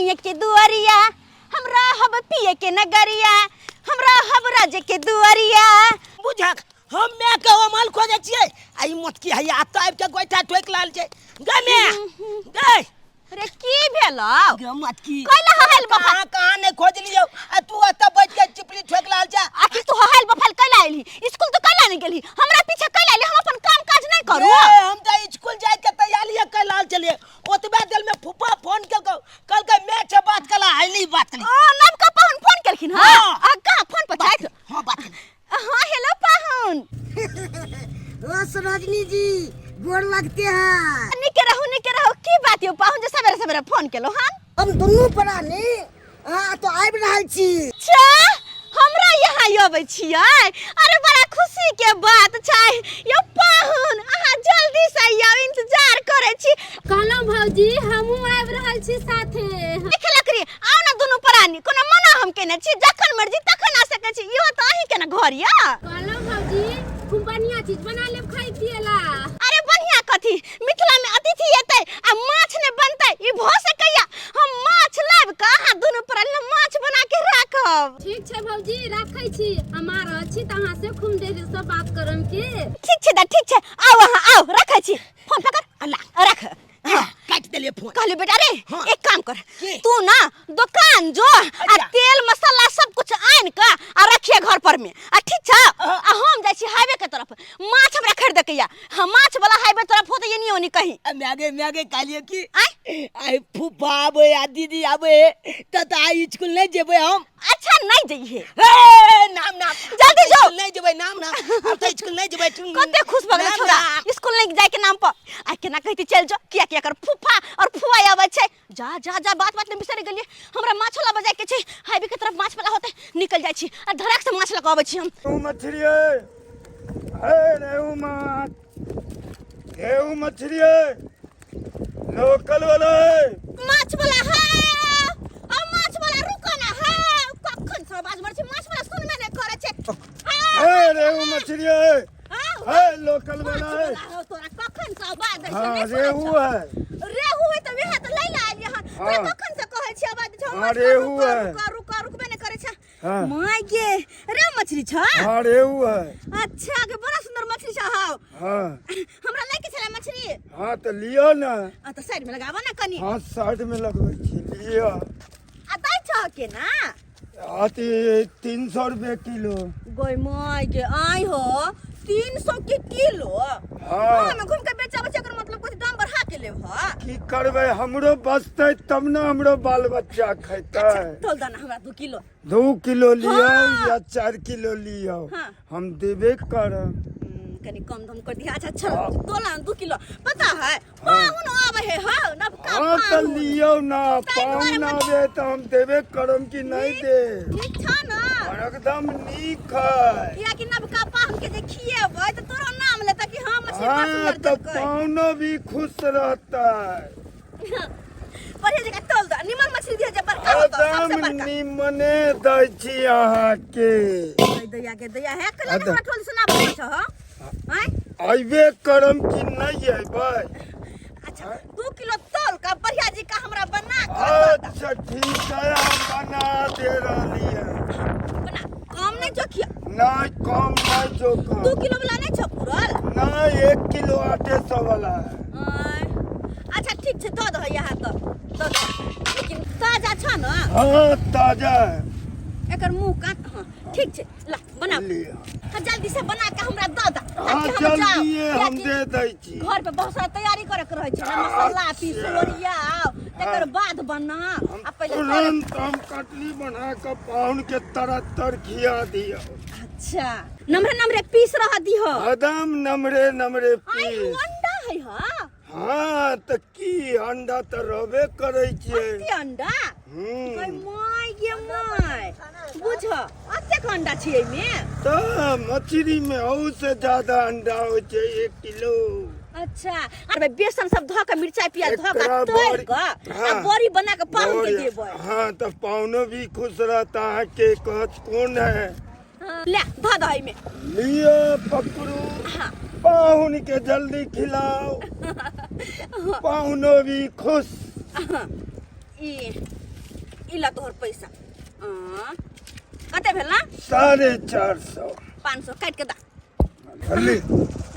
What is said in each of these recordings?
सैया के दुआरिया, हम रहब पिए के नगरिया, हम रहब राजे के दुआरिया। बुझक हम मैं के अमल खोजे छियै आ ई मोटकी हैया एतऽ आबि के गोइठा ठोकि रहल छै। गै माय गै। रे की भेलौ? गै मोटकी, कैला हहैल बफाल? कहाँ कहाँ नहि खोजलियौ आ तू एतऽ बैठ के चिपली ठोकि रहल छै। आखिर तू हहैल बफाल कैला एलही? स्कूल तो कैला नहि गेलही? हमरा पीछे कैला एलही? हम अपन काम काज नहि करू? ए, हम तऽ स्कूल जाय के तैयारी कर रहल छलियै, ओतबे देर में फूफा फोन केलकौ, कहलकै मैं छै बात कला आइली बात कली। ओ नवका पाहुन फोन केलखिन? हँ। हाँ। आ कहाँ फोन पर छथि? हाँ, बात कली। हाँ हेलो पाहुन। ओ सरोजनी जी, गोर लगते हैं। निके रहू, निके रहू। की बात यौ पाहुन जे सवेरे सवेरे फोन केलौ हन? हम दुनू प्राणी अहाँ तो आबि रहल छी। अच्छा, हमरा यहाँ अबै छियै? अरे बड़ा खुशी के बात छै यौ पाहुन, अहाँ जल्दी से आउ, इंतजार करै छी। कहलहुँ भौजी, हमहूँ आबि रहल छी साथे। देखे लकड़ी, आउ ने दुनू प्राणी, कोनो मना हम केने छी? जखन मर्जी तखन आ सकै छी। इहो तऽ अहीं के ने घर यऽ। कहलहुँ भौजी, खूब बढ़िया चीज बना लेब खाइ पिए ला। अरे बढ़िया कथी, मिथिला में अतिथि एतै आ माछ ने बनतै, ई भऽ सकैया? हम माछ लाबि कऽ अहाँ दुनू प्राणी लए माछ बना के राखब। ठीक छै भौजी, राखै छी। हम आ रहल छी तऽ अहाँ से खूब देर से बात करम के। ठीक छै दा, ठीक छै, आउ अहाँ आउ, रखै छी। फोन पकड़, अल्लाह रख। हाँ। काटि देलियै फोन। कहली बेटा रे। हाँ। एक काम कर। की? तू ना दुकान जो आ अच्छा। तेल मसाला सब कुछ आन के आ रखिए घर पर में, आ ठीक छ? हाँ। आ हम जाइ छी हाईवे के तरफ, माछ हमरा खरीद के या। हाँ, माछ वाला हाईवे तरफ होते ये नहीं ओनी कहीं। आ मैगे मैगे कहलियै की आय? आइ फूफा आबै आ दीदी आबै त तऽ आइ स्कूल नहि जेबै हम। अच्छा नहीं जइहे। हे नाम नाम। जल्दी जो। स्कूल नहीं जेबै, नाम नाम, हम तऽ स्कूल नहीं जेबै। कते खुश भऽ गेलै नाम छोरा नाम। स्कूल नहीं जाय के नाम पर। आ केना कहती चल जो, किया किया कर फूफा और फुआ आबै छै। जा जा जा, बात बात में बिसरि गेलियै, हमरा माछो लाबऽ जाय के छै। हाईवे के तरफ माछ वाला होते, निकल जाइ छी आ धड़ाक से माछ लऽ कऽ अबै छी हम। रेहू मछली है, है रेहू माछ, रेहू मछली है, लोकल वाला है। माछ वाला है, आ माछ वाला रुको ना है, कखन से आवाज मारै छै, माछ वाला सुनबे नहि करै छै। है रेहू मछली है, है लोकल माछ वाला है। वाला हो, तोरा कखन से आवाज दै छै? हाँ, नहि सुनै रेहू छौ? है। रेहू है तऽ वएह तऽ लै लए आबि हन तोरा। हाँ। कखन से कहै छी, आवाज दै छै। हाँ, माछ वाला रेहू रुको, है। रुको रुको, रुकबे नहि करै छै। हाँ। My गे, रे मछली छ? हाँ, रेहू है। अच्छा के बड़ा सुंदर मछली छ हाउ। हाँ। हमरा लै के छलै मछली। हाँ तऽ लिअ ने। आ तऽ साइड में लगाबऽ ने कनी। हाँ, साइड में लगबै छी, लिअ। आ दै छ केना? अथी 300 रुपये किलो। गई my गे, आइ हो, 300 के किलो? हाँ। गाँव में घूम के बेचाबै छै, एकर मतलब कुछ दाम बढ़ा के लेब ह। की करबै, हमरो बचतै तब ने हमरो बाल बच्चा खेतै। अच्छा तोल दना हमरा 2 किलो। 2 किलो लियौ हाँ। या 4 किलो लियौ? हाँ। हम देबे करब। कनी कम दम कर दिया। अच्छा चल, तोला 2 किलो। पता है पाहुन आबै है, हाँ, नबका हाँ तऽ पाहुन। लियौ ना। ताहि दुआरे पाहुन आबे तऽ हम देबे करब कि नहीं दे? ठीक छ ना? एकदम नीक है। कियाकि नबका पाहुन के जे खिएबै तऽ तोरो नाम लेतै कि हाँ मछली बड़ हाँ सुंदर तऽ देलकै। पाहुनो भी खुश रहता है। बढ़िया जगह तोल दो, निमन मछली दिया जे बड़का होतो, सबसे एकदम बड़का। निमने दै छी अहाँके। दै दैया के दैया है कला। अदम। हमरा टोल सुना बोलै छ हो आँय? अयबे करम कि नहीं अयबै? अच्छा 2 किलो तोल का बढ़िया जी का हमरा बना के दऽ दऽ। अच्छा ठीक है, हम बना दे रहली है। बना, कम नहीं जोखिया। नहीं, कम नहीं 2 जोखम। किलो वाला नहीं छ पूरल? नहीं, 1 किलो 800 वाला है। आँय। अच्छा ठीक छै, दऽ दह यहाँ तऽ दऽ दह, लेकिन ताजा छ न? हाँ, ताजा है। एकर मुंह काट। हाँ ठीक छै, ला बना। लिअ। हाँ, जल्दी से बना के हमरा दऽ दह हाँ ताकि हम जाउ। जल्दिए हम कियाकि दे दै छी। घर पे बहुत सारा तैयारी करे के रहै छै ने, मसाला पीस लोरिया तकर बाद बना। हम आ पहिले तुरंत हम कटली बना के पाहुन के तरह तर खिया दियौ। अच्छा नमरे नमरे पीस रह दिहो। एकदम नमरे नमरे आई पीस। अंडा है? हाँ। हाँ तऽ की, अंडा तऽ रहबे करै छै। अते अंडा? हम्म। गई my गे my, बुझ अतेक अंडा छै एहिमे। तऽ मछली में औ से ज्यादा अंडा होइ छै, 1 किलो। अच्छा अरे बेसन सब धऽ के, मिरचाई प्याज धऽ के एकरा तोड़ि बड़ी- के आ हाँ। बड़ी बना के पाहुन के बड़ी- देबै। हाँ तऽ पाहुनो भी खुश रहता है के कहत कौन है। हाँ, ले धऽ दह एहिमे। लिअ पकड़ू। हाँ। पाहुन के जल्दी खिलाओ, पाहुनो भी खुश। हाँ, ई ई ला तोहर पैसा। आ, कते भेल ना? 450। 500 काटि के दा। ले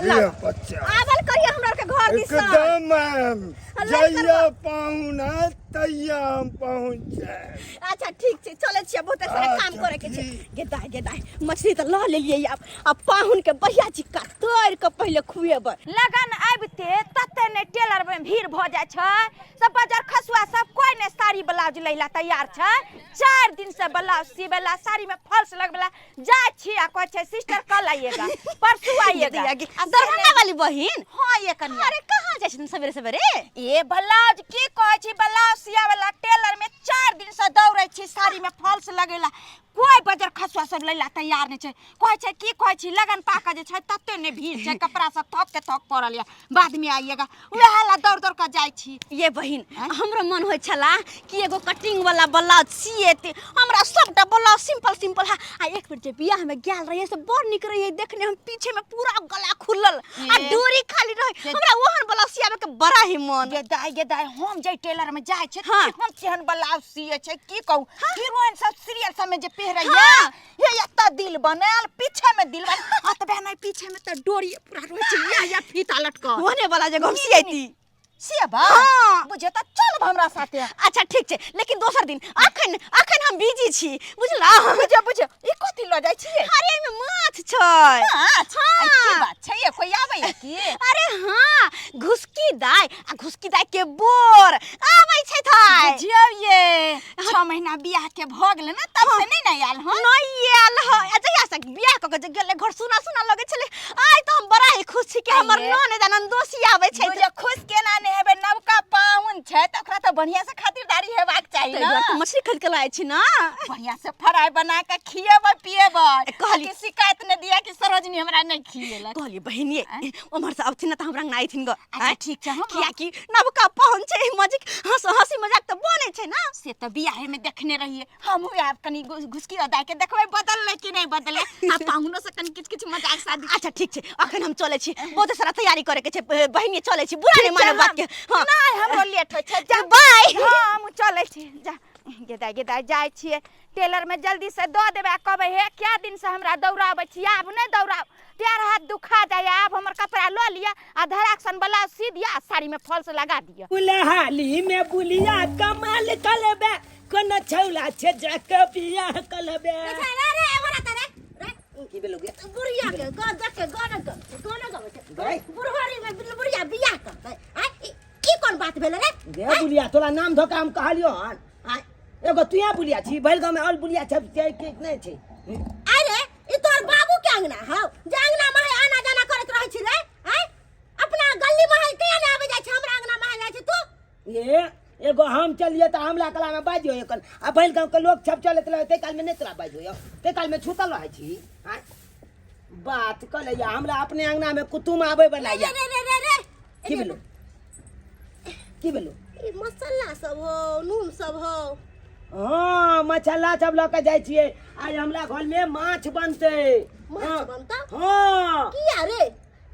लिअ 50। आबल करिए हमरा के घर दिस। एकदम आयब। अल्लाह जहिया पाहुन आयत तहिया हम पहुँच जायब। अच्छा ठीक छै, चलै छियै, बहुत सारा काम अच्छा, करे के छै। ठीक। गे दाय, गे दाय, मछली तऽ लऽ लेलियै। आब पाहुन के बढ़िया चिक्का तोड़ि के पहिले खुएबै। लगन आबिते तते ने टेलर में भीड़ भऽ जाइ छै, सब बाजार खसुआ सब कोई ने साड़ी ब्लाउज लै ला तैयार छै। 4 दिन से ब्लाउज सिबेला, साड़ी में फॉल्स लगबेला जाइ छी आ कहै छै सिस्टर कल आइएगा, परसू आइएगा। गे, आ दरभंगा वाली बहिन? हाँ ये कनिया। अरे कहाँ जाइ छथिन सवेरे सवेरे? ए ब्लाउज की कहै छी, ब्लाउज सियावेला टेलर में 4 दिन से दौड़ै छी, साड़ी में फॉल्स लगेला कोई बजर खसुआ सब लैला तैयार नहि छै। कहै छै की कहै छी, लगन पाके जे छै तते ने भीड़ छै, कपड़ा सब थक के थक पड़ल या, बाद में आइएगा, वएह ला दौड़ दौड़ के जाइ छी। ये बहिन, हमरो मन होइ छला कि एगो कटिंग वाला ब्लाउज सिएते। हमरा सबटा ब्लाउज सिंपल सिंपल है। आ एक बेर जे बियाह में गेल रहिए से बड़ नीक रहिए देखने, हम पीछे में पूरा गला खुलल आ ये। डोरी खाली रहे। हमरा ओहन ब्लाउज सियाबे के बड़ा ही मन। गे दाय, गे दाय, हम जे टेलर में जाइ छै हाँ। हम तेहन ब्लाउज सिए छै की कहू, हीरोइन सब सीरियल सब में जे पहिरैया हाँ। ये एतऽ दिल बनायल, पीछे में दिल बनायल, अतबे नहि पीछे में तऽ डोरी पूरा रहै छै, या या फीता लटकल। ओहने वाला जगह हम सियैती। सियबा? हाँ। बुझे तऽ चलब हमरा साथे। अच्छा ठीक छै, लेकिन दोसर दिन, अखन अखन हम बिजी छी, बुझला? बुझे बुझे, ई कथी लऽ जाइ छियै? अरे एहिमे माछ छै। माछ? हाँ। आ, की बात छै ये, कोई आबैया की? अरे हाँ, घुसकी दाय आ घुसकी दाय के बोर आबै छै थाय। बुझियौ ये 6 महीना बियाह के भऽ गेलै ने तब से नहि ने आयल हँ? नहि आयल हँ। आ जहिया से बियाह कऽ के जे गेलै घर सुना सुना लगै छलै। आइ तऽ हम बड़ा ही खुश छी कि हमर आइये। ननद आ ननदोसी आबै छै। बुझियौ खुश केना नहि हेबै, नवका पाहुन छै तऽ ओकरा तऽ बढ़िया से खातिरदारी हेबाक चाही ताहि ने। दुआरे तऽ मछली खरीद के लाबै छी ने। बढ़िया से फ्राई बना के खिएबै पिएबै, कहली- कि शिकायत नहि दिया कि सरोजनी हमरा नहि खिएलक। कहलियै बहिनिये, उम्हर से अबथिन ने तऽ हमरा अंगना अयथिन ग। अच्छा ठीक छै, हम कियाकि नवका पाहुन छै, मजिक हंस हंसी मजाक तऽ बनै छै ने। से तऽ बियाहे में देखने रहिए, हमहूँ आब कनी घुसकी अदा के देखबै बदललै कि नहि बदललै, आ पाहुनो से कनी किछु किछु मजाक शादी। अच्छा ठीक छै, अखन हम चलै छी, बहुत सारा तैयारी करे के छै। बहिनी चलै छी, बुरा नहि मानब बात के। हाँ। नहि हमरो लेट होइ छै, जा। बाय। हाँ हम चलै छी, जा गेदाय गेदाय। जाइ छियै टेलर में, जल्दी से दऽ देबै आ कहबै हे क्या दिन से हमरा दौड़ाबै छी, आब नहि दौड़ाउ, पैर हाथ दुखा जाइए, आब हमर कपड़ा लऽ लिअ आ धराक सन ब्लाउज सी दिअ आ साड़ी में फॉल्स लगा दिअ। बुलहाली में बुलिया कमाल कलबे, कोनो छौला छे जाके बियाह कलबे। रे रे एमरा त रे रे। की भेलो गे? बुढ़िया के ग देख के गाना ग गाना गबै छै। गै? बुढ़ारी में बुढ़िया बियाह करतै? आँय, ई कोन बात भेलै रे? गे बुलिया, तोरा नाम धोका हम कहलियो हन? आँय, एगो तुया बुलिया छी भरि गाँव में, और बुलिया छै छै कि नहि छै? अरे ई तोर बाबू के अंगना हौ जे अंगना में है आना जाना करैत रहै छी रे? आँय, अपना गली में है किया ने आबै जाइ छै, हमरा अंगना में जाइ छै तू? ये एगो हम चलिए तऽ हमला कला में बाजि होइए कन, आ भरि गाँव के लोग सब चलैत रहै ताहि काल में नहि तोरा बाजि होइए? ताहि काल में छूतल रहै छी? आँय, बात कऽ लैया, हमरा अपने अंगना में कुटुम आबै वाला रे या। रे रे रे रे। की भेलो, की भेलो? ई मसाला सब हो, नून सब हो? हाँ, मसाला सब लऽ के जाइ छियै, आइ हमरा घर में माछ बनतै। माछ हाँ। बनतौ? हाँ। किया रे?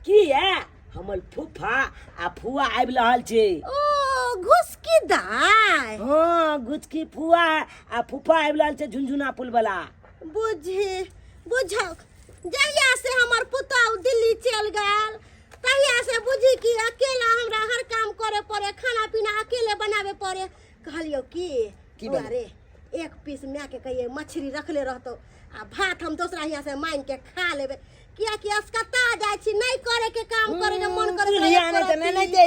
किया, हमर फूफा आ फुआ आबि रहल छै। ओ घुसकी दाय? हाँ, घुसकी फुआ आ फूफा आबि रहल छै झुनझुना पुल वाला। बुझी बुझक, जहिया से हमर पुतहु दिल्ली चलि गेल तहिया से बुझी कि अकेला हमरा हर काम करे पड़े, खाना पीना अकेले बनावे पड़े। कहलियो की की बौआ भेलै? रे, एक पीस माय के कहिए मछली रखले रहतो आ भात हम दोसरा हियाँ से मांगि के खा लेबै, कियाकि असकता जाइ छी, नहि करे के काम करे के मन करे। बुढ़िया एनाहिते नहि एनाहिते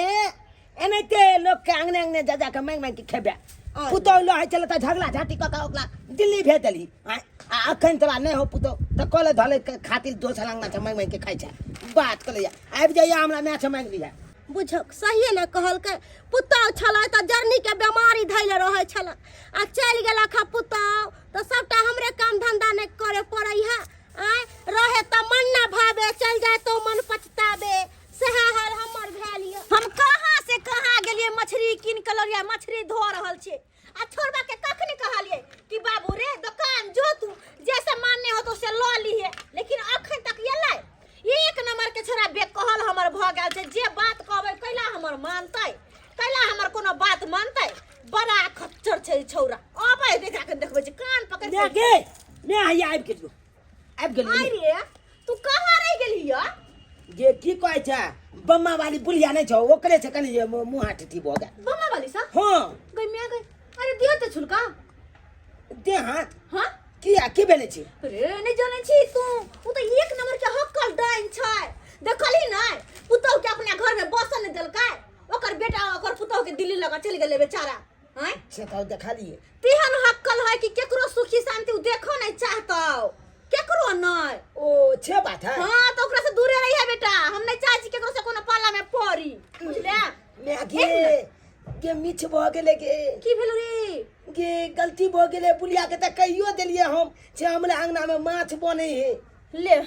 एनाहिते लोक के अंगने अंगने जा जा के मांगि मांगि के खेबे। पुतहु लहै छलै तऽ झगड़ा झाँटी कऽ के ओकरा दिल्ली भेज देलही। आँय, आ अखन तोरा नहि हो पुतहु तऽ कले धले के खातिर दोसर अंगना से मांगि मांगि के खाइ छै। बात कऽ लैया, आबि जाइया हमरा माय से मांगि लिहा। बुझक सहिए ने कहलकै, पुतहु छलै तऽ जरनी के बेमारी धैले रहै छलै, आ चलि गेलक हँ पुतहु तऽ सबटा हमरे काम धंधा नहि करे पड़ै है। आँय, रहे तऽ मन न भावे, चलि जाय तो मन पछतावे, सएह हाल हमर भेल यऽ। हम कहाँ से कहाँ गेलियै, मछली कीन के ललियै, मछली धो रहल छियै। आ छोड़बा के कखनी कहलियै कि बाबू रे दोकान जो, तू जे सामान नहि होतो से लऽ लिहे, लेकिन अखन तक एलै। एक नंबर के छोड़ा बेकहल हमर भऽ गेल छै। जे बात कहबै कैला हमर मानतै? कैला हमर कोनो बात मानतै? बड़ा खच्चर छै छौरा अबै देखा के देखबै छै कान पकड़ ने के गे ने हैया आबि गेलियो आबि गेलियो आइ रे तू कहाँ रहि गेलही या जे की कहै छै बम्मा वाली बुढ़िया नहि छौ ओकरे छै कनि जे मुँह हाथ ठीक भऽ गेल बम्मा वाली सा हँ गई मैं गई अरे दियो तऽ छुलका दे हाथ हाँ किया की भेलै छै अरे नहि जानै छी तू ओ तऽ एक नंबर के हक्कल डाइन छै देखलही नहि पुतहु के अपना घर में बसल नहि देलकै ओकर बेटा ओकर पुतहु के दिल्ली लगा चलि गेलै बेचारा आँय से तऽ देखा लिए तेहन हक्कल है कि केकरो सुखी शांति उ देखो नहीं चाहतौ केकरो नहीं ओ छे बात है हाँ तो ओकरा से दूरे रही है बेटा हम नहीं चाहे छी केकरो से कोनो पाला में पड़ी बुझले मैं गे गे मिछ भऽ गेलै गे की भेलो रे गे गलती भऽ गेलै बुलिया के तऽ कहियो देलियै हम जे हमरा अंगना में माछ बनै है ले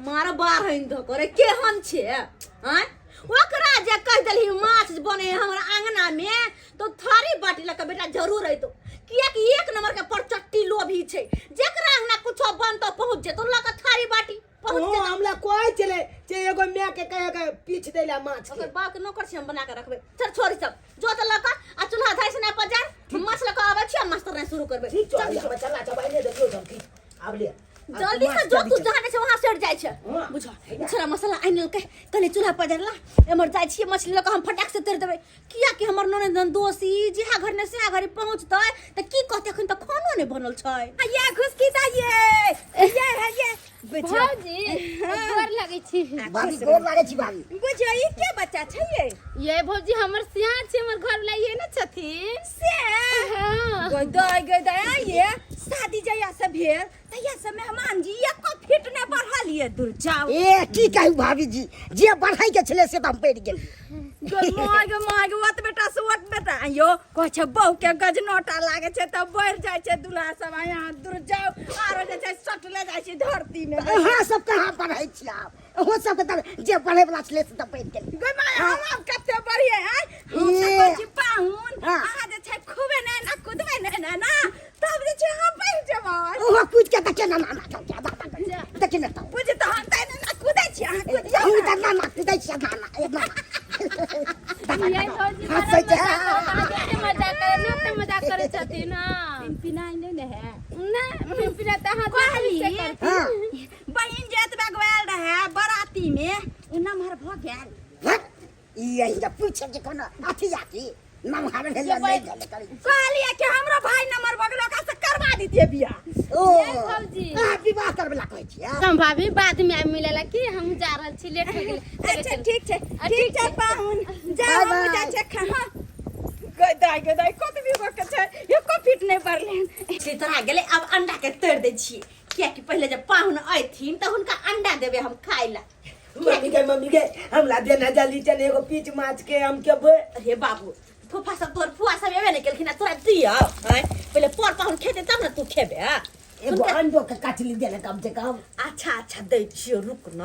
मार बारहन धो करे केहन छे आँय ओकरा जे कह देलही माछ बने हमरा अंगना में तो थारी बाटी लऽ के बेटा जरूर अयतो कियाकि एक नंबर के परचट्टी लोभी छै जेकरा अंगना कुछो बनतो पहुँच जेतो लऽ के थारी बाटी पहुँच ओ जेतो हमरा कहै छलै जे एगो माय के कहे के पीछ दै ला माछ के ओकर बाप के नौकर छी हम बना के रखबै चल छोड़ी सब जो तऽ लऽ के आ चूल्हा धरि से नहि पजार हम माछ लऽ के आबै छी आ माछ तरनाइ शुरू करबै ठीक छौ चल हम चला चबाइले देखियौ धमकी आब ले आब जल्दी से माछ जो जल्दी तू चल। जहाँ छै वहाँ सड़ जाइ छै हाँ। बुझ छोरा मसाला आनि लेलकै कनि चूल्हा पजारला एम्हर जाइ छियै मछली लऽ कऽ हम फटाक से तोड़ि देबै कियाकि हमर ननद दोषी जेहा घर ने सेहा घड़ी पहुँचतै तऽ की कहतै एखन तऽ खानो नहि बनल छै ये घुसकी दा ये ये है ये बुझियो भौजी गोर लगै छी भाभी गोर लागै छी भाभी बुझियो ई के बच्चा छै ये ये भौजी हमर सियार छै हमर घर वाला ये ने छथिन से हाँ गई दाई गई दाई ये शादी जहिया से भेल तहिया से मेहमान जी एको फीट नहि बढ़ल ये दूर जाओ ए की कहू भाभी जी जे बढ़ै के छलै से तऽ हम पड़ि गेल go my go my go ओत बेटा से ओत बेटा आइयो कहै छै बहू के गजनोटा लागै छै तऽ बढ़ि जाइ छै दुल्हा सब आ यहाँ दूर जाओ आरो जे छै सटले जाइ छै धरती मे अहाँ सब कहाँ पढ़ै छी आब अहूँ सबके तऽ जे पढ़ै वला छलै से तऽ पढ़ि गेल गो माय हम आब कते बढ़िए आय हम तऽ ए। कहै छी पाहुन हाँ। अहाँ जे छै खूबे ने ना कुदबै ने ने ना तब जे छै हम बढ़ि जेबै ओहो कूद के देखिए ना ना ना देखिए ना तऽ बुझ तऽ हम तऽ एना कुदै छी अहाँ कुदियौ हम ने। तऽ ना ना कूदै छियै ना ना ए ना ये भौजी बड़ा हँसै छै मजाक अहाँ मजाक करै ने ओते मजाक करै छथिन हाँ पिनाइ नहि ने है ना पिनपिना तऽ अहाँ कहली हाँ बहिन जे एतबा गयल रहे बराती में ओ नमहर भऽ गेल हट, ई यही जे पूछे के कोनो अथी आथी नमहर भेलै नहि भेलै करी कहलियै कि हमरो भाई नमहर भऽ गेल ओकरा से करवा दितियै बियाह ओ भौजी। अहाँ विवाह करबे ला कहै छियै हम भाभी बाद में आबि मिलेला की हम जा रहल छी लेट हो गेलै अच्छा ठीक छै आ, ठीक ठीक छै छै। पाहुन जा बाय हम बाय। जाइ छै खाना गई दाई गई दाई कतबी गो के छै एको फीट नहि बढ़लै चितरा गेलै आब अंडा के तोड़ि दै छियै कियाकि पहिले जब पाहुन अयथिन तऽ हुनका अंडा देबै हम खाय लए मम्मी के मम्मी के हमरा देना जल्दी चल एगो पीच माछ के हम खेबै अरे बाबू फूफा सब तोहर फुआ सब एबे नहि केलखिन आ तोरा दियौ आँय पहिले पर पाहुन खेतै तब ने तू खेबे आ? एगो अंडो के कचली देने कम से कम अच्छा अच्छा दै छियौ रुक न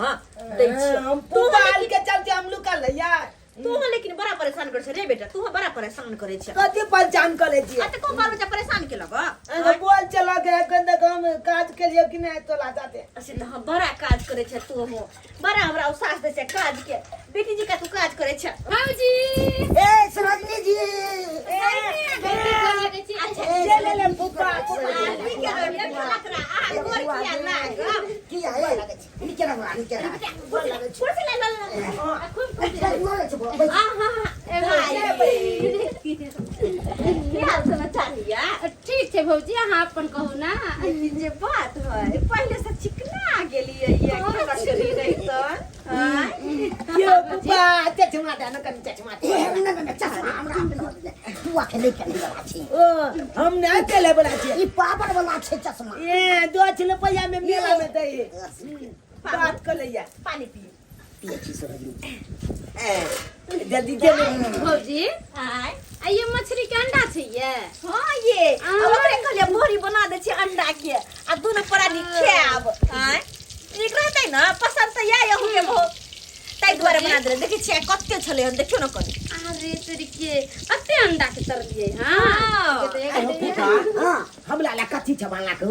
दै छियौ हम तू पुबाल के चलते हम लुकल रहियै तू लेकिन बड़ा परेशान करै छै रे बेटा तू बड़ा परेशान करै छै कथी पहचान करे छियै आ तऽ को बाल बच्चा परेशान केलक अहाँ बोल चला के एखन तक हम काज केलियै कि नहि तोला जाते से तऽ हम बड़ा काज करै छै तू हो बड़ा हमरा उसास दै छै काज के बेटी जी का तू काज करै छै भौजी ए सरोजनी जी गोर लगै छी अच्छा ले ले ले फुफा की है नीचे रखो नीचे रखो कुर्सी ले ले खूब हाँ हाँ की हाल समाचार या ठीक छै भौजी अहाँ अपन कहू ना लेकिन जे बात है पहिले से चिकना गेलियै ये लक्ष्मी रहितन आँय? यो फुफा चचमा दे न कनी चचमा दे ना ना चश्मा हमरा बुआ के नहीं पहने वाला छी ओ हम नहि चले वाला छियै ई पावर वाला छै चश्मा ए 2 रुपैया में मेला में दै बात कर लैया पानी पी पिए छी सरोजनी ए जल्दी दे ले भौजी आय आ ये मछली के अंडा छै ये हाँ ये अब ओकरे कहलियै मोहरी बना दै छियै अंडा के आ दुनू प्राणी खायब आय नीक रहतै ने पसन्द तऽ यऽ अहूँके बहुत ताहि दुआरे बना देलै देखै छियै कते छलै हन देखियौ ने कनि अरे तोरी के अते अंडा के तरलियै हाँ हाँ। फुफा हां हमरा ला कथी छै बनला के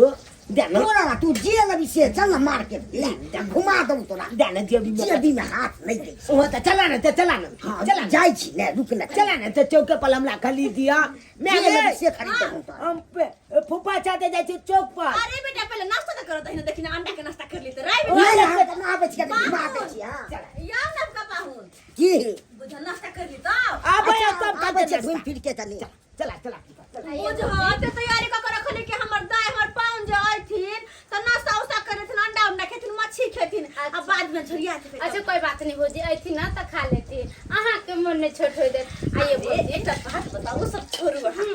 दे ना। तोरा ना तू जे लेबी से चल ना मार्केट ले घुमा दऊ तोरा। दे ना जेबी में। जेबी में हाथ नहीं दै छै। ओ तऽ चला ना, तऽ चला ना। हाँ चला ना। जाइ छी ने, रुक ने। चला ना, तऽ चौके पर हमरा खरीद दिया। मैं जे लेबी गे, से खरीद देबौ तोरा। हम फूफा चाहते जाइ छी चौक पर। अरे बेटा पहले नाश्ता तो करो, तहिना देखी ना अंडा के नाश्ता कर लेते राय बेटा। नहीं हम तऽ ना आबै छी, कनि घुमा दै छी। हाँ यार ना का पाहुन की बुझल नाश्ता कर ली तो आबै तब आबै करते छी घुमि नाश्ता। फिर के तनी। चला चला चला। बुझल ते तैयारी क के रखली कि हमर दाई हमर पाहुन जे अयथिन त नाश्ता उस्ता करेथिन, अंडा उंडा खेथिन, मच्छी खेथिन आ बाद में झरिया जेबै। अच्छा कोई बात नहीं भौजी, अयथिन ना त खा लेती, अहाँ के मन नहीं छोट होय देत। आइए भौजी। एकटा बात बताउ, ओ सब छोड़ू अहाँ।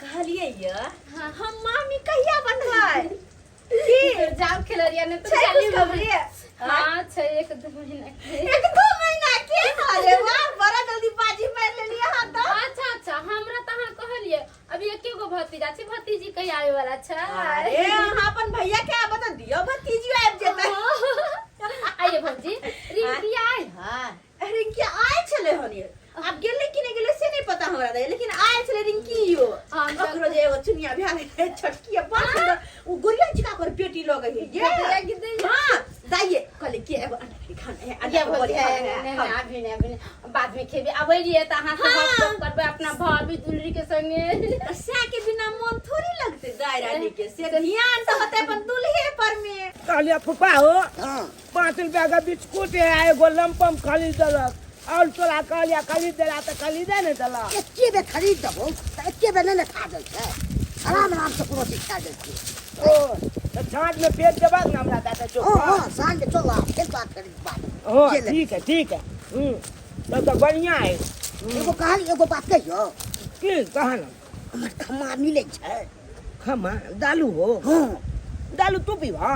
कहलियै ये हम मामी कहिया बनबै? की जाओ खेलरिया ने तो छै चाली खुशखबरी? हाँ छै, 1-2 महीना के। 1-2 महीना के? अरे वाह, बड़ा जल्दी बाजी मार लेलियै अहाँ तऽ। अच्छा अच्छा, हमरा तऽ अहाँ कहलियै अभी एके गो भतीजा छै, भतीजी कहिया आवे वाला छै? अरे अहाँ अपन भैया के आबऽ तऽ दियौ, भतीजी आबि जेतै। आइए भौजी, रिंकी आयल है? रिंकी आयल छलै हन ये। आब गेलै कि नहि गेलै से नहि पता हमरा दै, लेकिन आयल छलै रिंकी यो। ओकरो जे एगो चुनिया भेल है छोटकी, बड़ सुंदर ओ गुड़िया चिका कर बेटी लगै है ये। हां दाइये कहले कि एगो अंडा करी खाना है, अंडा ये के बड़ी भौजी, खाना नहीं है। नहीं अभी नहीं, अभी नहीं, बाद में खेबे। अबै रहियै तऽ अहाँ से गप सप करबै अपना भाभी दुलरी के संगे। सै के बिना मन थोड़ी लगते दाई रानी के, से ध्यान तऽ होतै अपन दुल्हे पर में। कहलियै फूफा हो, हाँ 5 रुपया के बिस्कुट है, एगो लमपम खरीद देलक और तोरा कहलियै खरीद देला तऽ खरीदे नहि देलक। एके बेर खरीद देबौ तऽ एके बेर नहि ने खा जाइ छै, आराम आराम से कोनो चीज खा जाइ छै। ओ तऽ साँझ में फेर देबक ने हमरा दादा चौक हाँ पर? हाँ साँझ में चल आ, फेर तोरा खरीद बाद। हाँ जे ले। ठीक है ठीक है। तब तऽ बढ़िया है। एगो कहल एगो बात कहियौ। की कहा ना? हमर खम्मा मिलै छै। खम्मा दालू हो? हाँ। दालू तू पीबा?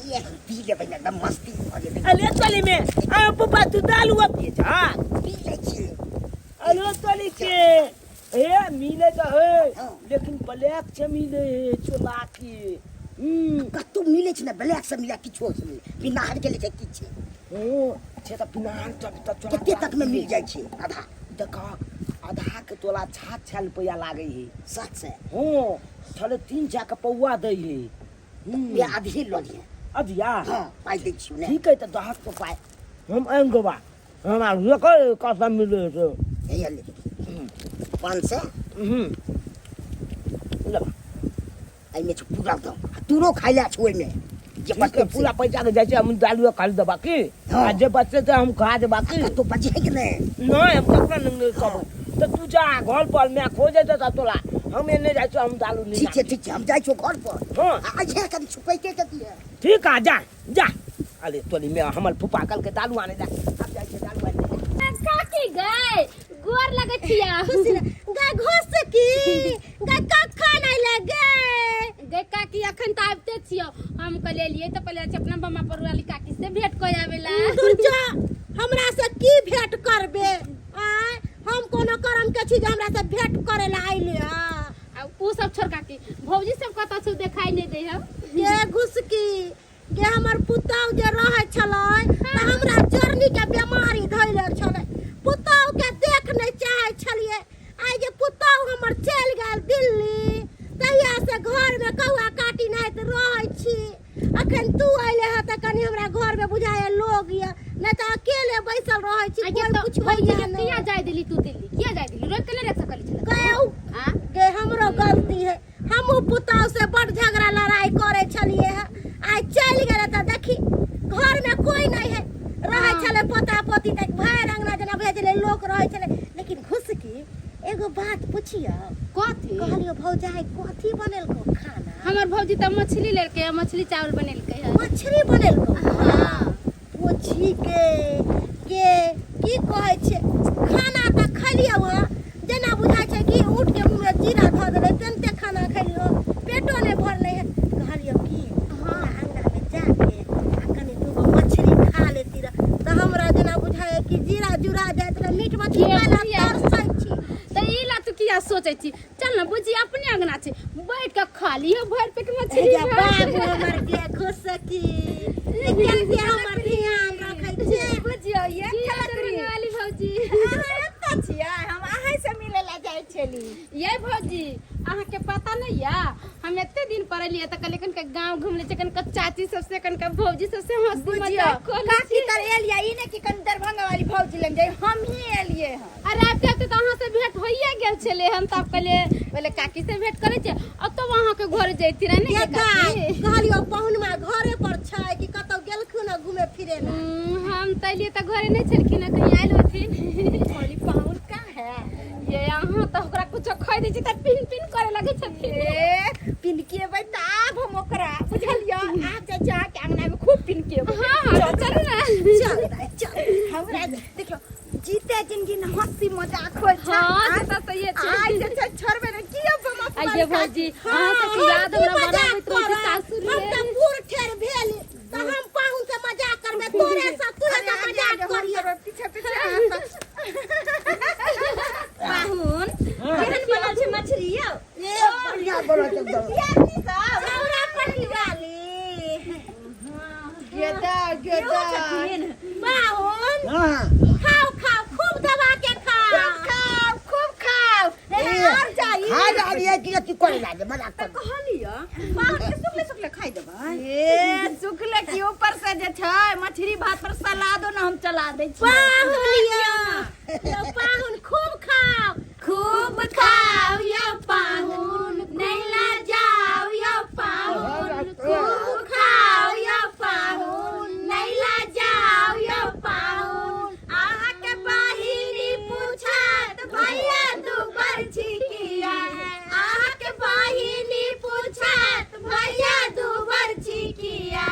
ये हम पी लेबै ने, एकदम मस्ती भऽ जेतै। अरे चली में आ पप्पा तू दालू पिए जा? पी लै छियै। अरे चली के हे मिले तऽ है, हाँ। लेकिन ब्लैक छै मिले है चोला के। कतौ मिलै छै ने, ब्लैक से मिले किछो से मिले, बिना हर के लेके की छै। ओ छै तऽ बिना तब तऽ चोला कते तक में मिल जाइ छै आधा? देख आधा के तोला 700 रुपया लागै है। 700? हाँ 350 के पौआ दै है। ये आधे लऽ लिहे। अधिया? हाँ पाइ दै छियौ ने। ठीक है तऽ दहक के पाइ हम आनि देबा, हमरा लेकर कसम मिले है। हे ले 500। लेबा। एहिमे छै पूरा दाम, आ तोरो खाइ लए छौ ओहिमे जे ठीक है, बचतै पूरा पैसा के जाइ छै हम दालुए खा देबा की। हाँ। आ जे बचतै से हम खा देबा की। कतौ बचे कि नहि? नहीं हम ककरो नहीं कहबै, तऽ तू जा घर पर, मैं खोजे तऽ तोरा हम एने जाइ छियौ, हम दालू नहीं। ठीक छै ठीक छै, हम जाइ छियौ घर पर। हाँ। आ अइहे कनि छुपैके के दिहे। ठीक है जा जा। अरे तोरी में हमर फूफा कल के दालू आने जा, अब जाइ छै दालू आने जा। काकी गए गोर लगै छिया। गाय घोस की गाय कखन अइले गे? गे काकी अखन तऽ आबिते छियौ, हम कहलियै एलियै तऽ पहिले छै अपना बमा परुआली काकी से भेंट कऽ आबेला। दूर जा, हमरा से की भेंट करबे? आय हम कोनो करम के छी जे हमरा से भेंट करे ला अइले? आ उ सब छोड़ काकी, भौजी सब कतऽ छौ देखाई नहीं दै हम। गे घुसकी गे, हमर पुतहु जे रहै छलै तऽ हमरा जरनी के बेमारी धैले छलै, पुतहु के देख नहि चाहै छलियै। आइ जे पुतहु हमर चलि गेल दिल्ली तहिया से घर में कौआ काटी नाहित रहै छी। अखन तू अइले ह तऽ कनि हमरा घर में बुझाइए लोग ये, नहि तऽ अकेले बैसल रहै छी। आइ कोइ तऽ कुछ भौजी होइए के नहि। किया जाय देली तू दिल्ली? किया जाय देली? रोक के नहि रख सकली छलै? गए हाँ? गे हमरो गलती है, हमहूँ पुतहु से बड़ झगड़ा लड़ाई करे छलिए है। आइ चलि गेलै तऽ देखी घर में कोई नहीं है, रहै छलै पोता पोती तक भरि अंगना जेना भेजलै लोक रहै छलै। लेकिन घुसकी एगो बात पुछियौ। कथी? कहलियौ भौजाई कथी बनेलको खाना? हमर भौजी तऽ मछली लेलकै है, मछली चावल बनेलकै है। मछली बनेलको? हाँ। पूछी के के की कहै छै, खाना तऽ खैलियौ हँ जेना बुझाइ छै कि ऊँट के मुँह में जीरा धऽ देलै तेनते खाना खैलियौ, पेटो नहि भरलै है। कहलियौ कि हाँ अंगना में जाके आ कनि दूगो मछली खा लेती रह तऽ हमरा जेना बुझाइ कि जीरा जुड़ा जाइत रह। मीट मछली ये खाइ लए बुझिया। तरसै छी। तऽ ई ला तू किया सोचै छी, चल ना बुझी अपने अंगना छै, बैठ के खा लियो भरि पेट मछली। हे बाबू हमर के खुशकी केते हमर ध्यान रखै छै। बुझियौ ये की खेलकरी। वाली भौजी अहाँ एतऽ छियै? हम अहाँ से मिले ला जाइ छली। ये भौजी अहाँके पता नहीं या हम एते दिन पर एलियै तऽ कहलियै कनिका गाँव घुमि लै छियै, कनिका चाची सबसे कनिका भौजी सबसे हंसी बुझियौ मजाक कऽ लै काकी छियै। तर एलियै ई नहि कि कनि दरभंगा वाली भौजी लग जाइ, हम ही एलियै हन। अरे आबिते आबिते तऽ अहाँ से भेंट होइए गेल छलै हन, तब कहलियै पहिले काकी से भेंट करै छियै अब तब अहाँके घर जैती रहे ने। ये काकी गाय कहलियो पहुनमा घरे पर छै कि कतौ गेलखुन हँ घूमे फिरे ला? हम तऽ एलियै तऽ घरे नहि छलखिन हँ, कहीं आयल होथिन। कहली पाहुन कहाँ है? ये अहाँ तऽ ओकरा कुछो खोइ दै छी तऽ पिन पिन करे लगै छथिन। ए पिनकेबै तऽ आब हम ओकरा बुझलियै, आब जाइ छी अहाँके अंगना में खूब पिनकेबै। हाँ हाँ चलू ना। चल दाइ चल। हमरा देखियौ जीते जिंदगी न हंसी मजाक होइ छै। हाँ से तऽ सहिए छै। आइ जे छै छोड़बै ने की अब हम आइये भौजी अहाँ सबके याद हमरा बनाबैत रहै छै सासुर हम में। तऽ बूढ़ ठेर भेल तऽ हम पाहुन से मजाक करबै? तोरे से तोरे से मजाक करिए। पीछे पीछे अहाँ सब। पाहुन केहन बनल छै मछली यौ? ए बढ़िया बनल छै एकदम। चौरा पट्टी वाली। गेदा गेदा। पाहुन हाँ। खाओ खाओ, खूब दबा के खाओ। खूब खाओ खूब खाओ। ए, और जाई खा जालिए कि अथी करे लागे मजाक कर। कहलियो पाहुन के सुखले सुखले खाइ देबै। ए सुखले की, ऊपर से जे छै मछली भात पर सलादो न हम चला दै छी। पाहुन यौ, यौ पाहुन खूब खाओ खूब खाओ यौ पाहुन, नैला जाओ यौ पाहुन, खूब खाओ यौ पाहुन, नैला जाओ यौ पाहुन। अहाँके बहिनी पूछत भैया दुबर छिकिया, अहाँके बहिनी पूछत भैया दुबर छिकिया,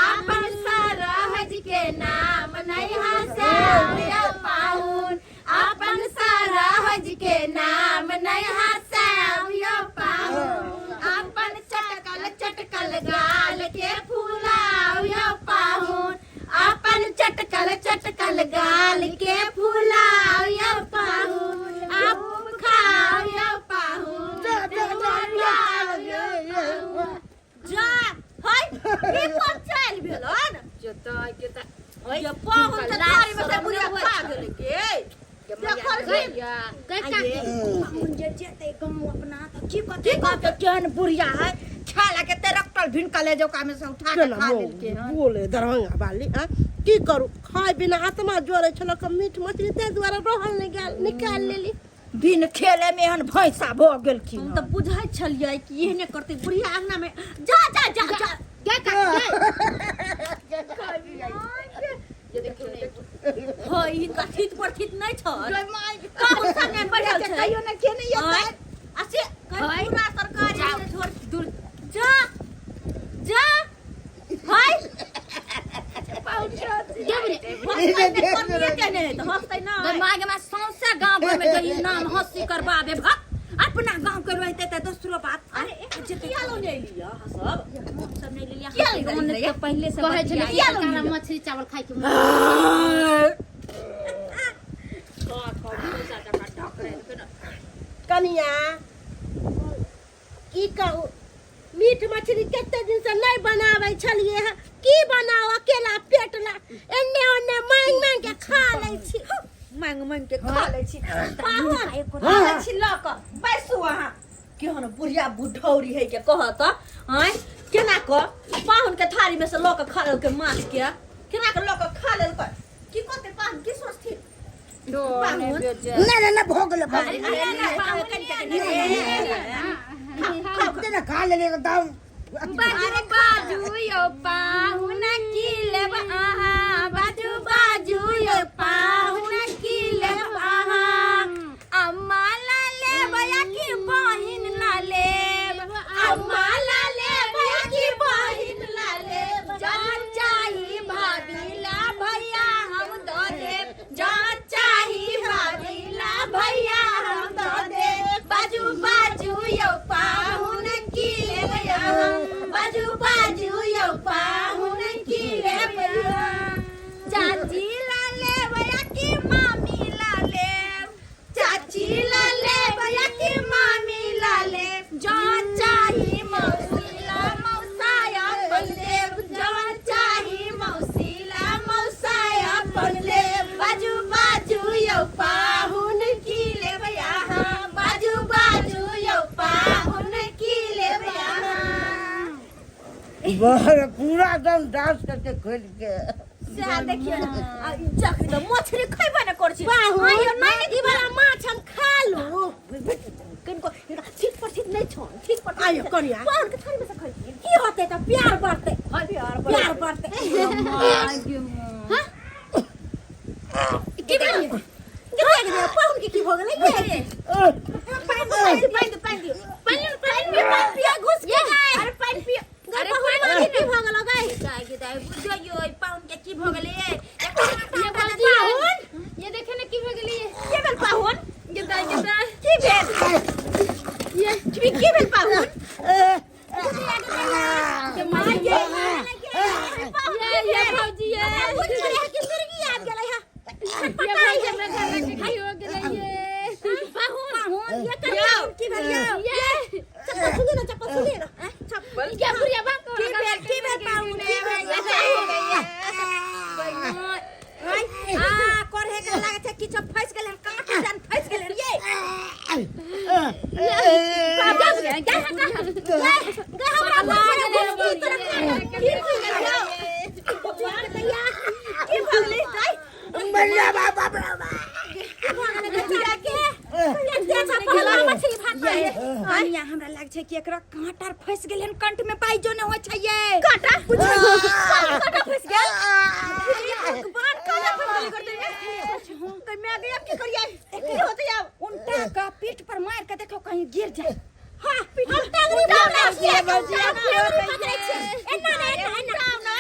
अपन सरहज के नाम नहीं हंसाओ यौ पाहुन, अपन सरहज के नाम नहीं हंसाओ यौ पाहुन, अपन चटकल चटकल गाल के फुलाओ यौ पाहुन, अपन चटकल चटकल गाल के फुलाओ यौ पाहुन, आप खाओ यौ पाहुन, खाओ यौ पाहुन। जा हाय ई कोन चालि भेलन? जतऽ के तऽ ये पाहुन के थारी में से बुढ़िया खा गेलै के देखल गै काकी। पाहुन जे जेतै गाँव अपना तऽ की कहतै? कहतै केहन बुढ़िया है, खाय लए के ते रखटल भिनकल है, जो में से उठा के खा लेलकै हन। बोले दरभंगा वाली आ की करू, खाय बिना आत्मा जोड़े छल मीट मछली, ताहि दुआरे रहल नहि गेल, निकालि लेली। बिन खेले में एहन भैंसा भऽ गेलखिन। हम तऽ बुझै छलियै कि एहने करतै बुढ़िया अंगना में। जा जा जा जा। गै काकी गै। हो हिनका थीत पर थीत नहि छल, पाहुन संगे बैठल छै। कहियो ने खेने आँय? आ से कहीं पूरा सरकारी छोड़ दूर जा जा हाय। गे बुढ़िया। हँसतै नहि, करनिये के नहि तऽ हँसतै गै नहि। माय गे माय, सौंसे गाँव भर में गई नाम हंसी करबाबे भक। अपना गाँव के रहते तऽ दोसरो बात। अरे किया लऽ नहि एलियै अहाँ सब? सब नहीं लेलियै। किया लऽ गेलियै? तऽ पहिले से कहै छलै बतियाइ। कि हमरा मछली चावल खाय के मन। कनिया की कहू, मीट मछली कते दिन से नहीं बनाबै छलियै हँ। की बनाओ अकेला पेट ला, एन्ने ओन्ने मांगि मांगि के खा लै छी। मांग मांग के खा लै छी। पाहुन आबै छी लऽ कऽ, बैसू अहाँ। केहन बुढ़िया बुढ़ौरी है के कहत आँय, केना कऽ पाहुन के थारी में से लऽ कऽ खा लेलकै माछ के, केना कऽ लऽ कऽ खा लेलकै? की कहतै पाहुन, की सोचथिन पाहुन? नहि नहि नहि, भऽ गेलै भऽ गेलै। कते ने खा लेलियै एकदम। बाजू बाजू यौ पाहुन की लेब अहाँ, बाजू बाजू यौ पाहुन की लेब अहाँ, अम्मा ला लेब या कि बहिन ला लेब, अम्मा ला लेब या कि बहिन ला लेब, जहाँ चाही भाभी ला भैया हम दऽ देब, जहाँ चाही भाभी ला भैया हम दऽ देब, बाजू बाजू यौ पाहुन की लेब अहाँ, बाजू बाजू यौ पाहुन की लेब अहाँ। बाहर पूरा एकदम डांस करके खोल के सएह देखियो ने आ ई जखन तऽ मछली खैबे ने करै छी आइयो नहि ई वाला माछ हम खा लू किनको हिनका ठीक पर ठीक नहि छौ ठीक पर आइयो, कनिया। पान के थारी में से खाइ छी की होतै तऽ प्यार बढ़तै प्यार प्यार बढ़तै की भेल गे पाहुन के की भऽ गेलै गे पानि दे पानि दे पानि दे पानि पानि पियो पानि पियो घुस के अरे पानि पियो अरे पानि की भऽ गेल गै दाइ गे दाइ बुझियौ ई पाहुन के की भऽ गेलै ये ये पाहुन ये देखे ने की भऽ गेलै की भेल पाहुन ये दाइ गे दाइ की भेल ये की की भेल पाहुन ये माय ये ये ये भौजी ये बुझ गेलै कि मिर्गी आबि गेलै हा ये भौजी हमरा घर में की हो गेलै ये पाहुन पाहुन ये करियो की भेल यौ ये चप्पल सुनिए ना चप्पल सुनिए ना चप्पल ये बुढ़िया बात की भेल की भेल पाहुन की भेल आ करहे के लागै छै किछो फसि गेलै हन काँटा जान फसि गेलै हन ये गे हमरा बुझ तोरा की भऽ गेल यौ की भऽ गेलै दाइ मरिया बाबा बाबा की भऽ गेलै बेचारा के एते चप्पल मछली भात कनिया हमरा लाग छै कि एकरा कांटा फसि गेल हन कंठ में पाइजो ने होइ छै ये कांटा कांटा फसि गेल भगवान कांटा फसि गेल गर्दन में गई मैं गई अब की करिए की होतै अब उल्टा का पीठ पर मार के देखो कहीं गिर जाए हां पीठ हम टांगरी उठाओ ना पकड़ै छी एना ना एना एना ना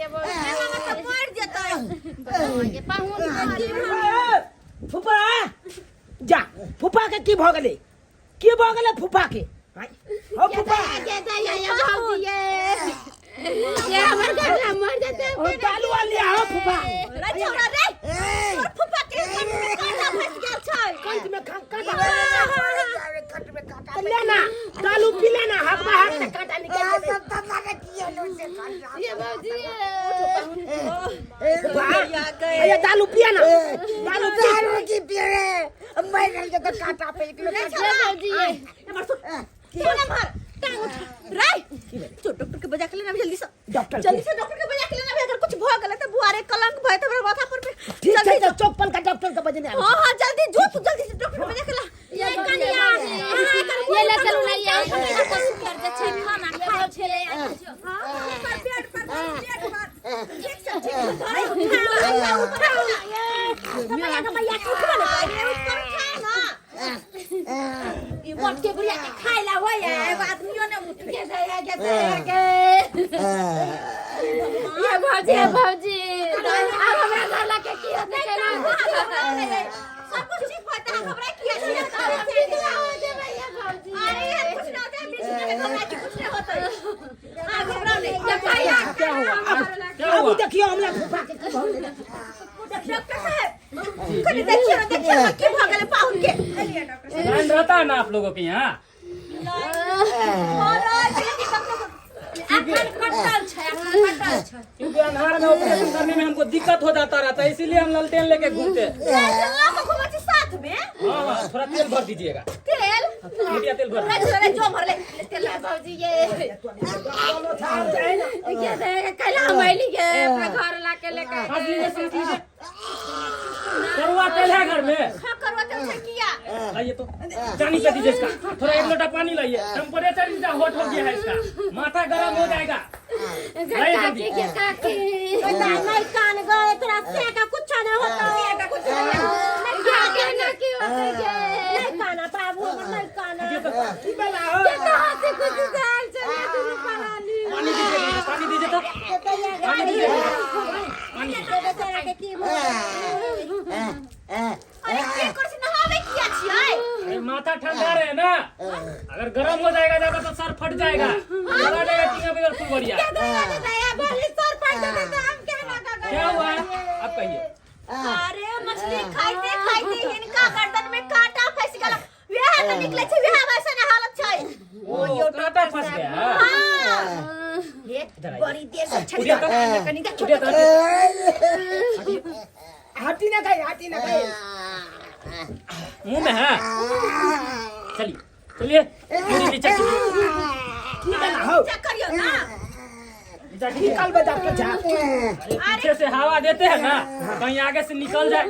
एना में तऽ मरि जेतै फूफा जा फूफा के की भऽ गेलै की भऽ गेलै फूफा के आँय, हो फूफा ये हमर घर में मर जेतै ओ दालू वाली हो फूफा रे छौड़ा रे तोर फूफा के कंठ में कांटा फंस गेल छै कंठ में कांटा कट में काटा तऽ ले ना दालू पी ले ना हकबा हक से कांटा निकल जेतै सब तब लगे किए लो से काटा ये भौजी फूफा अरे दालू पिया ना दालू पी दारू की पिए रे मर गल तो काटा पे एक रे छौड़ा भौजी ये एमहर सुन सुन एमहर टांग उठा रे जो डॉक्टर के बजा के लेना जल्दी से डॉक्टर के? जल्दी से डॉक्टर के बजा के लेना अगर कुछ भ गेलै त बुआरे कलंक भय त हमरा माथा पर पे ठीक छै जल्दी तऽ चौक पर का डॉक्टर के बजेने आबै हां हां जल्दी जो तू जल्दी से डॉक्टर के बजा के ला ये कनिया अहाँ एकर ये ले चलू ना ये कर जे छै खाना खाइ छै हां ऊपर पेट पर पेट पर ठीक से ठीक से धरे उठा उठा कमैया कमैया के उठबे ने करे ऊपर उठा ना ई मोटके बुढ़िया के खाइ ला होय एगो आदमियो ने उठे ये के ये भौजी ये भौजी अब हमरा घर ला के की होतै केना सब कुछ ठीक होता है घबरा किया छी अरे यार कुछ ना होता है बीच में घबरा के कुछ ना होता है हां घबराओ नहीं क्या हुआ अब अब देखियो हमरा फूफा के की भऽ गेलै डॉक्टर साहब कनी देखियो ना देखियो ना की भऽ गेलै पाहुन के लाइन रहता है ना आप लोगों के यहाँ अखन कटल छै अखन कटल छै क्योंकि अंधार में ऑपरेशन करने में हमको दिक्कत हो जाता रहता है इसीलिए हम ललटेन लेके घूमते हैं। लऽ कऽ घुमै छी साथ में हाँ हाँ थोड़ा तेल भर दीजिएगा तेल मिडिया तेल भर रे दीजिए। रे जो भरले तेल भौजी ये ये देख कैला हम आइली के अपना घर ला के लेके सांस लीजिए सांस लीजिए करुआ तेल है घर में खा करवा तेल छै किया लाइए तो जानी पे दीजिए इसका थोड़ा एक लोटा पानी लाइए टेम्परेचर इसका हॉट हो गया है इसका माथा गर्म हो जाएगा लाइए जल्दी काकी के काकी नहीं कान गए तोरा से का कुछ नहीं होता कुछ नहीं काकी ना की होतै के नहीं काना बाबू हमर नहीं काना की भेला हो के कहाँ से कुछ जाल चले दुनू परानी पानी दीजिए पानी दीजिए तो पानी दीजिए पानी दीजिए अरे की कर छी नहावे किया छियै अरे माथा ठंडा रहे ना अगर गर्म हो जाएगा ज्यादा तो सर फट जाएगा चला जाएगा टीना बगैर फुल बढ़िया बोली सर पर देते तो हम केना का क्या हुआ है आप कहिए अरे मछली खाइते खाइते हिनका गर्दन में कांटा फंस गेल वएह तऽ निकलै छै वएह वैसन हालत छै ओ कांटा फंस गया है। हाँ इधर आइए। बड़ी देर से छड़ी उठिए तो कनी उठिए तो हटिए। हटी ना गई हटी ना गई मुंह में है चलिए चलिए मुड़ी नीचे कीजिए। की केना हौ चेक करियो ना। नीचा की कीजिए। करबै डॉक्टर साहब? अरे पीछे से हवा देते हैं ना, कहीं आगे से निकल जाए।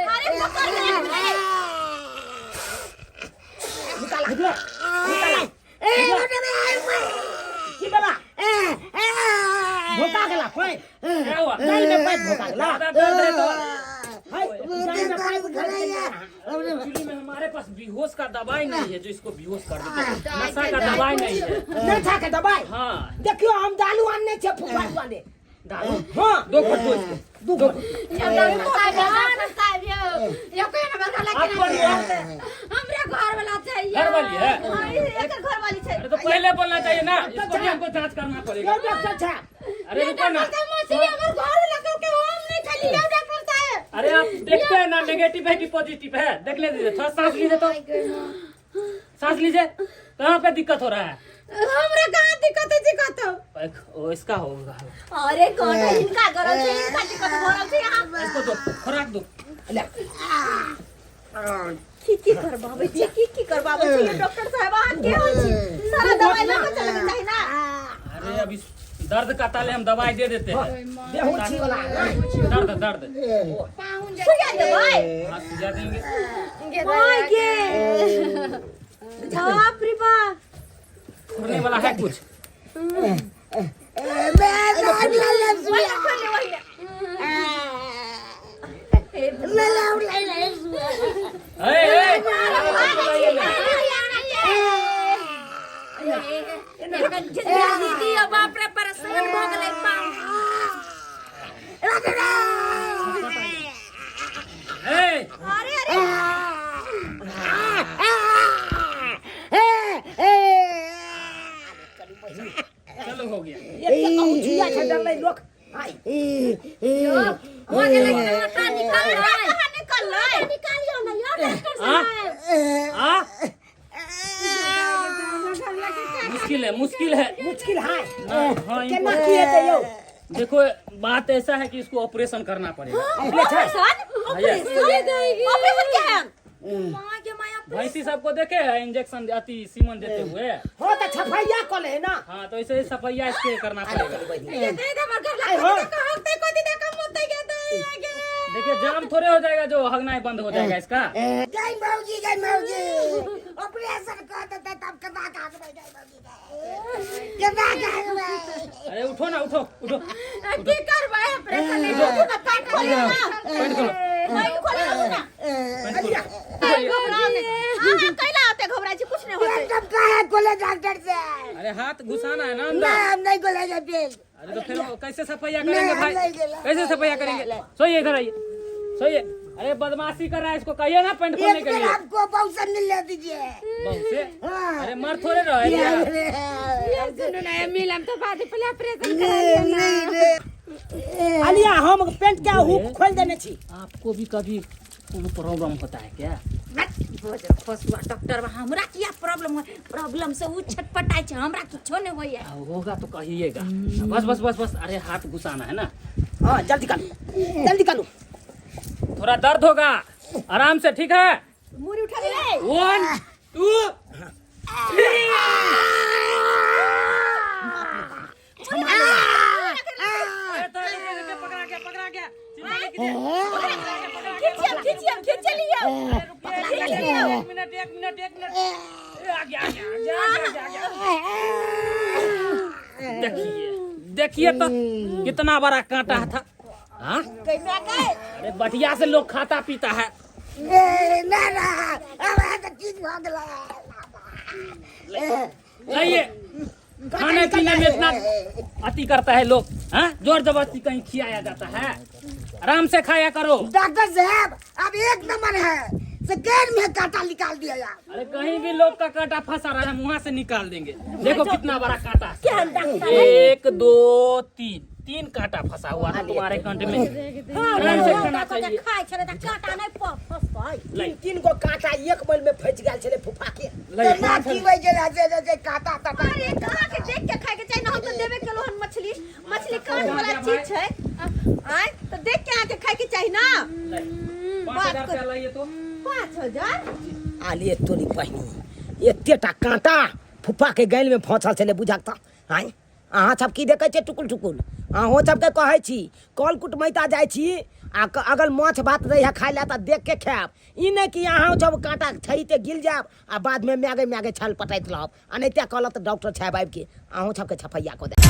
अरे पकड़ के रख ले। निकाला निकाला। की बेला भोका गेला पाइप? क्या हुआ? जाई में पाइप भोका गेला। ज्यादा दर्द है तो है, जाई में पाइप भोका गेला। एक्चुअली में हमारे पास बेहोश का दवाई नहीं है जो इसको बेहोश कर देते हैं। नशा का दवाई नहीं है। नहि था के दबाई? हाँ। देखियो, हम दालू आनने छै फुफा दुआरे। दारू? हाँ। दो घोट दो इसको। दू घोट। आप कौन हुआ? हमरे घर वाला चाहिए। घर वाली है? हाँ, ई एकर घर वाली छै। अरे तो पहले बोलना चाहिए ना, इसको भी हमको जांच करना पड़ेगा। यौ डॉक्टर साहब। अरे रुको ना। मछली हमर घर वाला के हम नहीं खाली यौ डॉक्टर साहब। अरे आप देखते हैं ना, नेगेटिव है कि पॉजिटिव है, देख ले दीजिए। थोड़ा सांस लीजिए, तो सांस लीजिए। कहाँ पे दिक्कत हो रहा है? हमरा कहाँ दिक्कत है जी कतौ? ओ, इसका होगा। अरे कौन है, हिनका गरल छै, हिनका दिक्कत भऽ रहल छै यहाँ। इसको दो, खुराक दो। ले। की की करबाबै छी, की की करबाबै छी ये डॉक्टर साहब? अहाँ के होइ छी? सारा दवाई लऽ के चलके चाही ना। अरे अभी दर्द का ताले हम दवाई दे देते हैं। बेहोशी वाला। दर्द दर्द। सुइया देबै? हाँ, सुझा देंगे। My गे, बाप रे बाप। फुरने वाला है कुछ? वही खोले, वही। ए, ए, दीदी बाप रे, परेशान भऽ गेलै पाहुन। ए, अरे अरे। चलो, हो गया। एक कहूँ छुया छै डरलै लोक आइ। हो गेलै, काँटा निकल कहाँ निकललै? निकालियो ना यौ डॉक्टर आ? साहब। आ? मुश्किल है, मुश्किल है। मुश्किल है। हाँ। केना की हेतै यौ? देखो, बात ऐसा है कि इसको ऑपरेशन करना पड़ेगा। ऑपरेशन? ऑपरेशन क्या है? माँ के माया। भैंसी सबको देखे है इंजेक्शन अति सीमन देते हुए? हो, तऽ छफैया कऽ ले ना। हाँ, तो ऐसे ही सफैया इसके करना पड़ेगा। ये दे दे हमर घर आइ हो। ला कहते कोती दे कम होते के दे आगे। देखिए, जाम थोड़े हो जाएगा जो हगना ही बंद हो जाएगा इसका। गई मौजी, गई मौजी, ऑपरेशन कर देते तब केना काटबै? गई मौजी, केना काटबै? अरे उठो ना, उठो उठो। की करबै ऑपरेशन? ले पेट खोलियो ना। पेट खोलो। पेट खोलियो ना। पेट खोलो। घबराओ नहीं। हाँ हाँ, कैला होते घबराइ छी? कुछ नहीं होते। तब काहे खोले डॉक्टर से? अरे हाथ घुसाना है ना ना। अंदर। हम नहीं खोलेंगे पेट। अरे तो फिर वो कैसे सफैया करेंगे नहीं, भाई? नहीं गेला। कैसे सफैया करेंगे? सोइए, इधर आइए, सोइए। अरे बदमाशी कर रहा है, इसको कहिए ना पेंट खोलने एक के बार लिए। आपको बहुत से मिलने दीजिए। बहू से? हाँ। अरे मर थोड़े रहे। सुनू ना, मिलम तो बाद पहले ऑपरेशन करा नहीं नहीं रे। अलिया, हम पेंट के हुक खोल देने छी। आपको भी कभी कोनो प्रॉब्लम होता है क्या? बजर खसुआ डॉक्टर, हमरा किया प्रॉब्लम हो? प्रॉब्लम से उ छटपटाइ छै, हमरा किछो नहि होइए। आ, होगा तो कहिएगा। बस बस बस बस। अरे हाथ घुसाना है ना। हाँ, जल्दी करू, जल्दी करू। थोड़ा दर्द होगा, आराम से, ठीक है? मुड़ी उठा ले। One two. अरे तो रुके, रुके, पकड़ा गया, पकड़ा गया। चिंता नहीं कीजिए। खींचिए खींचिए, खींच लियो। रुकिए, एक मिनट, एक मिनट, एक मिनट। ए, आ गया, आ गया, आ गया, आ गया, आ गया। देखिए देखिए तो कितना बड़ा कांटा था। हाँ, अरे बढ़िया से लोग खाता पीता है। ए, ना ना, अब तो चीज भऽ गेलै। लाइए। खाने पीने में इतना अति करता है लोग। हाँ, जोर जबरदस्ती कहीं खिलाया जाता है? आराम से खाया करो। डॉक्टर साहब, अब एक नंबर है, सेकेंड में कांटा निकाल दिया यार। अरे कहीं भी लोग का कांटा फंसा रहा है, हम वहां से निकाल देंगे। देखो कितना बड़ा कांटा, एक दो तीन, तीन कांटा फंसा हुआ था तुम्हारे कांटे में। आराम से खाना चाहिए। खाइ छलै तऽ काँटा नहि फसतै? तीन तीन गो कांटा एक मैल में फंसि गेल छलै फुफा के। लाइए। केना की होइ गेल जे जे जे कांटा ताटा? अरे कहाँ के देख के खाए के चाही ना। हम तो देबे केलो हन मछली। मछली कांट वाला चीज छै आय, तो देख के आके खाए के चाही ना। 5,000 रुपया लाइए तो। 5000। आलिए तोरी बहिनी, एतेटा काँटा फुफाके गैलमे फँसल छलै बुझक तऽ। आँय, अहाँ सब की देखै छियै टुकुल टुकुल? अहूँ सबके कहै छी, कल कुटमैता जाइ छी आ अगर माछ भात दै है खाइ लए तऽ देख के खायब। ई नहि कि अहाँ सब काँटा छै तऽ गिल जायब आ बादमे मागे मागे छल पटैत रहब। आ नहि तऽ कहलक तऽ डॉक्टर साहब आबिके अहूँ सबके छफैया कऽ देब।